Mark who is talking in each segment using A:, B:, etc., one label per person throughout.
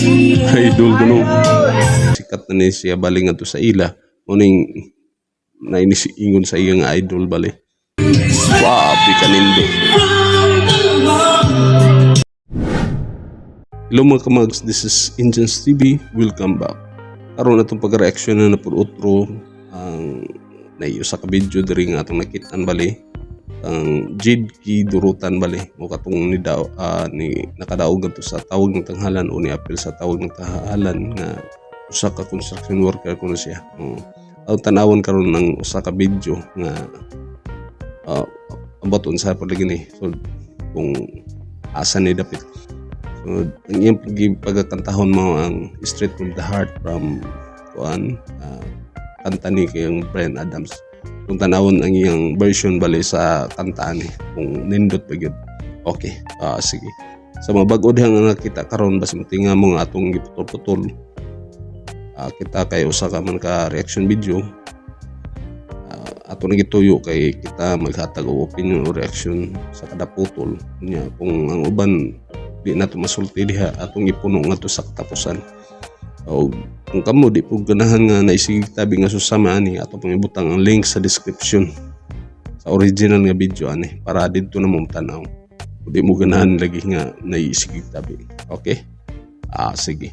A: Idol kuno. Sikat na ni siya bali ngadto sa ila. Muning naingon sa iya nga idol bali. Grabe kanindot. Hello mga kamags, this is Indians TV. Welcome back. Karon atong pag-reaction na napud otro ang naiusa ka video diri nga atong nakitaan bali ang Jade Key Durutan bali mo katong ni daw ni nakadaog ngadto sa tawag ng tanghalan o ni apil sa tawag ng tanghalan nga usa ka construction worker kuno siya. Ang tanawon karon ng usa ka video nga ambot unsa pa lagi ni, so kung asa ni dapit. So, ang iyang pagkakantahon mo ang Straight from the Heart from kuan kanta ni kayong Bryan Adams. Kung tanawon ang iyang version bali sa kanta ni kung nindot pa gyud. Okay, sige. Sa mga bag-o diha nga nakita karon, basta tinga mo nga atong giputol-putol. Kita kay usa ka man ka reaction video. Ato na gituyo kay kita maghatag og opinion o reaction sa kada putol. Nya kung ang uban di na to masulti diha, atong ipuno ngadto sa katapusan. O kung kamo di po ganahan nga naisig tabi nga susama ani, ato pong ibutang ang link sa description sa original nga video ani para didto na mo tanaw. Kung di mo ganahan lagi nga naisig tabi. Okay? Sige.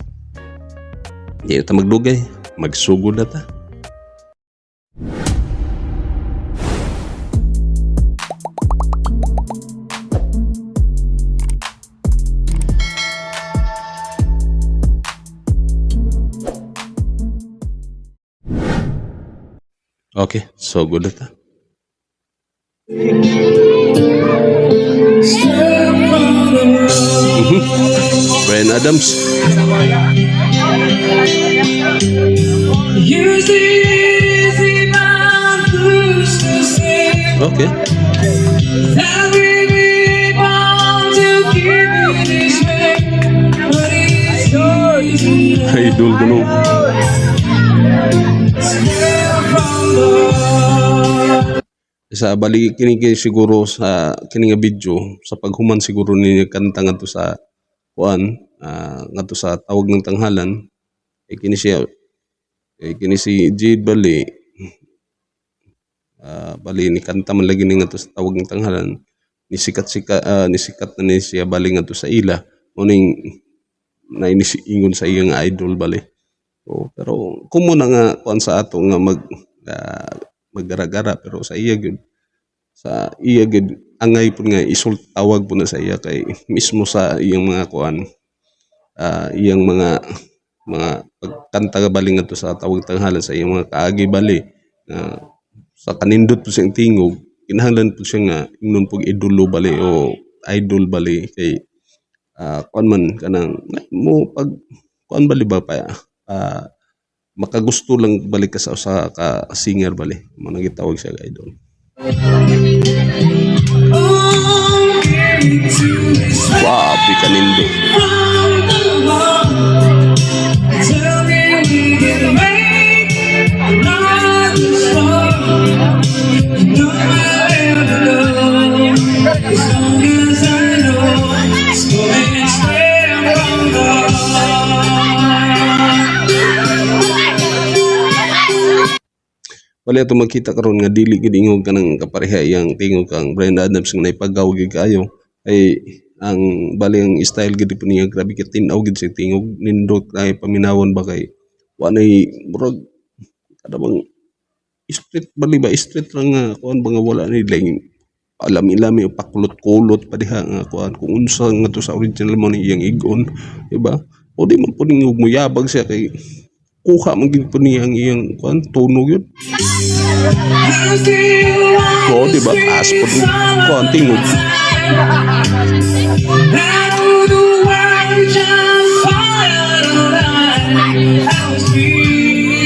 A: Di ta magdugay, magsugod na ta. Okay, sugod na ta. Bryan Adams.
B: Use the easy man to say that we be bound to keep it this way, but it's easy to
A: Idol kuno.
B: step from the
A: Sa bali kini kay siguro sa kini nga video sa paghuman siguro ni kanta ngadto sa kuan ngadto sa tawag ng tanghalan, eh kini siya, eh kini si Jade bali bali ni kanta man lagi ni ngadto sa tawag ng tanghalan, ni sikat sika ni sikat na ni siya bali ngadto sa ila, muning naingon sa iya nga idol bali. So, pero kumo na nga kuan sa ato nga mag maggara-gara, pero sa iya gyud angay pud nga isult tawag pud na sa iya kay mismo sa iyang mga kuan iyang mga pagkanta bali ngadto sa tawag tanghalan, sa iyang mga kaagi bali nga sa kanindot pud siyang tingog, kinahanglan pud siya nga ingnon pug idolo bali o idol bali kay kuan man kanang mo pag kuan bali ba pa makagusto lang balik ka sa usa ka singer bali mo nang gitawag siya nga idol.
B: Oh, give it to me straight
A: Grabe kanindot.
B: from the heart. Tell me we can make another start. You know I'll never go as long as I know it's coming straight from the heart.
A: Bali ato makita karon nga dili gid ingog kanang kapareha iyang tingog kang Bryan Adams nga naipagaw gid kaayo, ay ang bali ang style gid po niya, grabe ka tin-aw gid sa tingog, nindot kay paminawon ba kay wa nay murag kada bang street bali ba, street lang nga kuan ba nga wala ni laing lami-lami o pakulot-kulot pa diha nga kuan kung unsa nga to sa original mo ni iyang igon, di ba? O di man po ning muyabag siya kay kuha man gid po niya ang iyang kuan tunog yun.
B: I still want
A: Oo, di ba? Taas po dun. Kuan tingog.
B: That the world just fall out of line. I was dreaming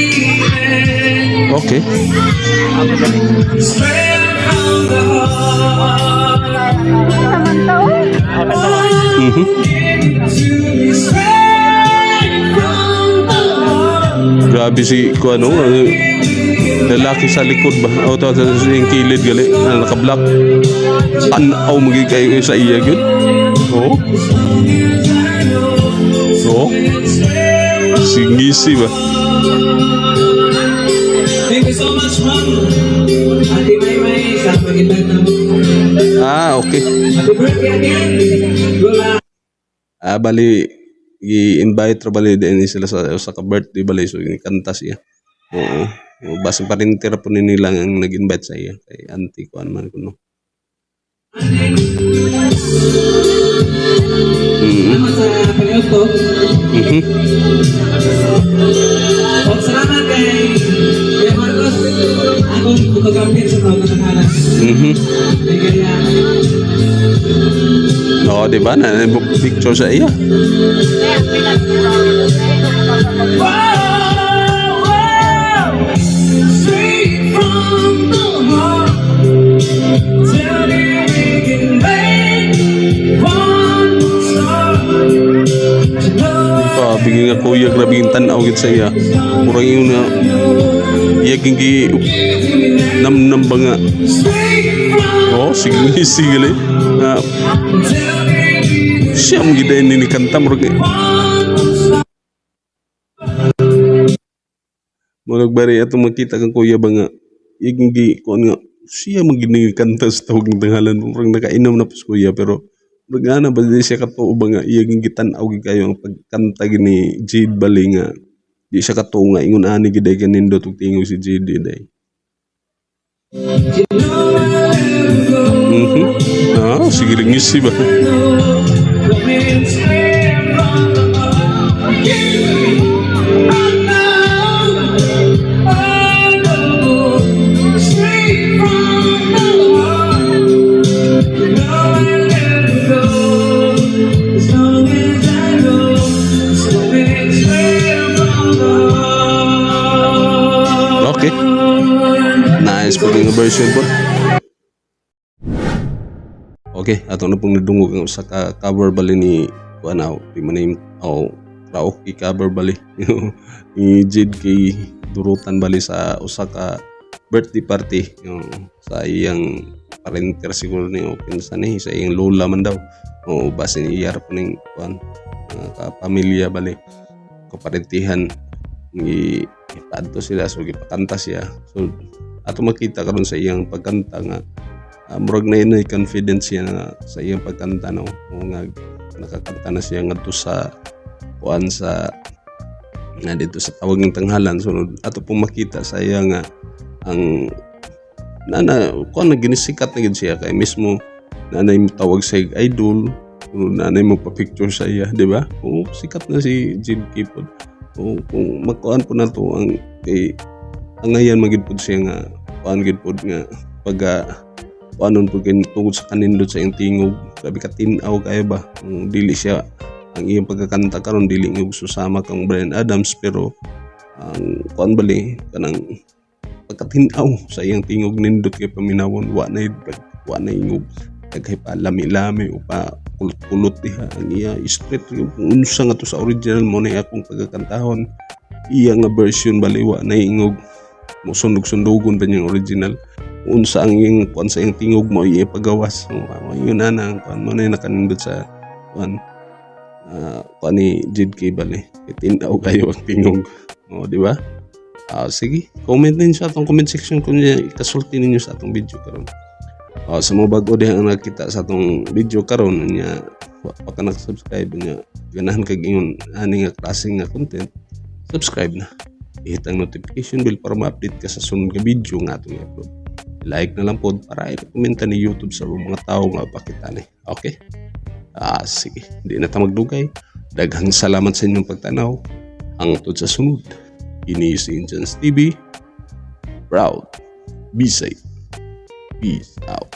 B: straight from the heart. Give it to me straight from the heart.
A: Grabe si kuan no, lalaki sa likod ba? O to sa yung kilid gali na naka-black. Tanaw magig kayo sa iya gyud. Oo. Oh, singisi ba?
B: Thank you so much, ma'am. Ate Maymay, sa pag-invite namin.
A: Ah, okay.
B: Happy birthday again. Lola.
A: Ah, bali gi-invite ra bali din sila sa usa ka birthday bali, so kanta siya. Oo. Basin parente ra po ni nila ang nag-invite sa iya kay auntie kuan man kuno.
B: Salamat sa pag-auto. O, salamat kay Kuya Marcos, akong photographer sa tawag ng pangalan. Thank you.
A: Oo, di ba? Na picture sa iya.
B: Wow. Straight from the heart. Tell me we can make one start. To know
A: Grabe nga kuya, grabe yung tanaw gid sa iya. Murag yung na iya ging nam ba nga.
B: Straight from
A: Oh, sige sige eh. Na
B: Tell me we can
A: siya mo gid ni kanta murag
B: one start.
A: Murag bari atong makita kang kuya ba nga iyang gi kuan nga siya man gid ni kanta sa tawag ng tanghalan, murag nakainom na pus kuya, pero murag ana ba di siya katuo ba nga iyang gitan-aw gid kayo ang pagkanta gid ni Jade bali nga di siya katuo nga ingon ani gid ay kanindot og tingog si Jade day.
B: You know I'll never go.
A: Ah, sige lang ngisi ba.
B: Coming straight from the heart. Give me I know. Straight from the heart. You know I'll never go. As long as I know it's coming straight from the heart.
A: Okay. Nice po nga version po. Okay, ato na pong nadungog ang usa ka cover bali ni kuan aw, di man yung oh, karaoke cover bali ni Jade kay durutan bali sa usa ka birthday party yung sa iyang parenter siguro ni o kinsa ni sa iyang lola man daw o basin iya ra po ning kuan mga kapamilya bali, kaparentihan gi ipaadto sila, so gipakanta siya. So ato makita karon sa iyang pagkanta nga murag na yun confidence siya na sa iyang pagkanta, no, o nga nakakanta na siya ngadto sa kuan sa nga dito sa tawag ng tanghalan. So ato pong makita sa iya nga ang nana kuan na ginisikat na gid siya kay mismo nanay mo tawag sa idol, nanay mo pa picture sa iya, di ba? Oo, sikat na si Jade Kipod. Oo, kung makuan po na to ang kay angayan magid pod siya nga kuan gid pod nga pagka kuanon pod kay tungod sa kanindot sa iyang tingog, grabe ka tin-aw kayo ba. Kung dili siya ang iyang pagkakanta karon dili nga susama kang Bryan Adams, pero ang kuan bali kanang pagkatin-aw sa iyang tingog, nindot kay paminawon, wa na ingog daghay pa lami-lami o pa kulot-kulot diha. Ang iya straight yung kung unsa nga to sa original mo na akong pagkakantahon. Iya nga version bali wa na ingog mo sundog-sundugon pa niyang original. Unsa ang iyang kuan sa iyang tingog mo iya pagawas. So, yun na na ang kuan mo na yung nakanindot sa kuan kuan ni Jade K bali tin-aw kayo ang tingog o, di ba? Ah, sige, comment din sa atong comment section kung ikasulti ninyo sa atong video karon. Sa mga bago diha ang nakita sa atong video karon nya wa pa ka nakasubscribe nya ganahan kag ingon ani nga klase nga content, subscribe na. I-hit ang notification bell para ma-update ka sa sunod nga video nga atong i-upload. Like na lang po para i-komenta ni YouTube sa mga tao nga pakita ni. Okay? Ah, sige. Hindi na ta magdugay. Daghang salamat sa inyong pagtanaw. Hangtod sa sunod. Ini si Inchans TV. Proud. Be safe. Peace out.